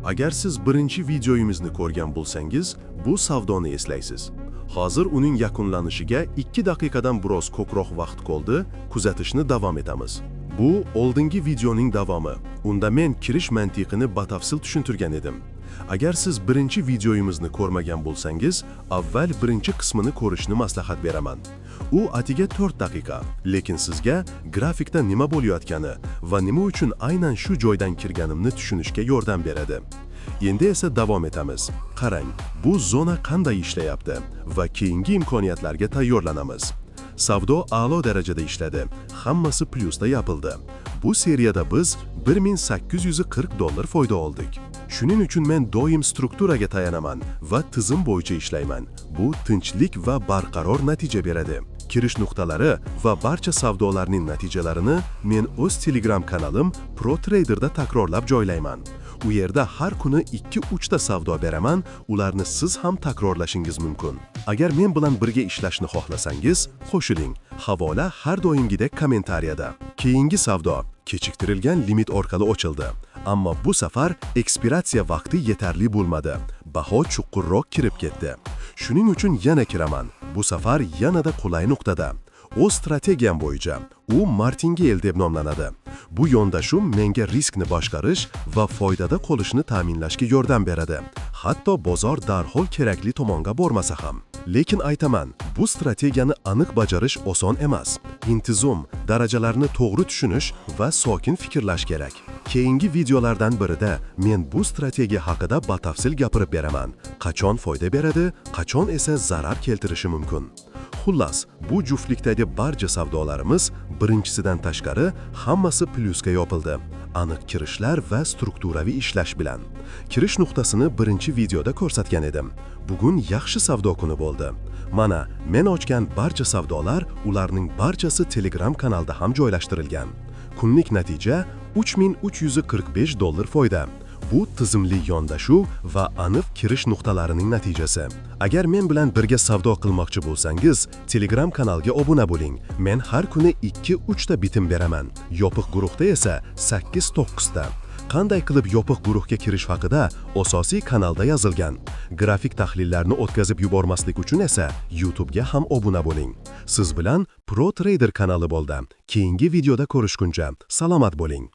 Agar siz birinchi videomizni ko'rgan bo'lsangiz, bu savdoni eslaysiz. Hozir uning yakunlanishiga 2 daqiqadan biroz ko'proq vaqt qoldi, kuzatishni davom etamiz. Bu oldingi videoning davomi. Unda men kirish mantiqini batafsil tushuntirgan edim. Agar siz birinchi videomizni ko'rmagan bo'lsangiz, avval birinchi qismini ko'rishni maslahat beraman. U atiga 4 daqiqa, lekin sizga grafikda nima bo'layotgani va nima uchun aynan shu joydan kirganimni tushunishga yordam beradi. Endi esa davom etamiz. Qarang, bu zona qanday ishlayapti va keyingi imkoniyatlarga tayyorlanamiz. Savdo a'lo darajada ishladi. Hammasi plyusda yopildi. Bu seriyada biz 1840 dollar foyda oldik. Shuning uchun men doim strukturaga tayanaman va tizim bo'yicha ishlayman. Bu tinchlik va barqaror natija beradi. Kirish nuqtalari va barcha savdolarning natijalarini men o'z Telegram kanalim Pro Traderda takrorlab joylayman. U yerda har kuni 2-3 ta savdo beraman, ularni siz ham takrorlashingiz mumkin. Agar men bilan birga ishlashni xohlasangiz, qo'shiling. Havola har doimgidek kommentariyada. Keyingi savdo kechiktirilgan limit orqali ochildi. Ammo bu safar ekspiratsiya vaqti yetarli bo'lmadi. Baho chuqurroq kirib ketdi. Shuning uchun yana kiraman. Bu safar yanada qulay nuqtada. O'z strategiyam bo'yicha u martingale deb nomlanadi. Bu yondashuv menga riskni boshqarish va foydada qolishni ta'minlashga yordam beradi. Hatto bozor darhol kerakli tomonga bormasa ham. Lekin aytaman, bu strategiyani aniq bajarish oson emas. Intizom, darajalarni to'g'ri tushunish va sokin fikrlash kerak. Keyingi videolardan birida men bu strategiya haqida batafsil gapirib beraman. Qachon foyda beradi, qachon esa zarar keltirishi mumkin. Xullas, bu juftlikdagi barcha savdolarimiz birinchisidan tashqari hammasi plyusga yopildi. Aniq kirishlar va strukturaviy ishlash bilan. Kirish nuqtasini birinchi videoda ko'rsatgan edim. Bugun yaxshi savdo kuni bo'ldi. Mana, men ochgan barcha savdolar, ularning barchasi Telegram kanalda ham joylashtirilgan. Kunlik natija 3345 dollar foyda. Bu tizimli yondashuv va aniq kirish nuqtalarining natijasi. Agar men bilan birga savdo qilmoqchi bo'lsangiz, Telegram kanalga obuna bo'ling. Men har kuni 2-3 ta bitim beraman. Yopiq guruhda esa 8-9 ta. Qanday qilib yopiq guruhga kirish haqida asosiy kanalda yozilgan. Grafik tahlillarni o'tkazib yubormaslik uchun esa YouTube'ga ham obuna bo'ling. Siz bilan Pro Trader kanali bo'ldi. Keyingi videoda ko'rishguncha salomat bo'ling.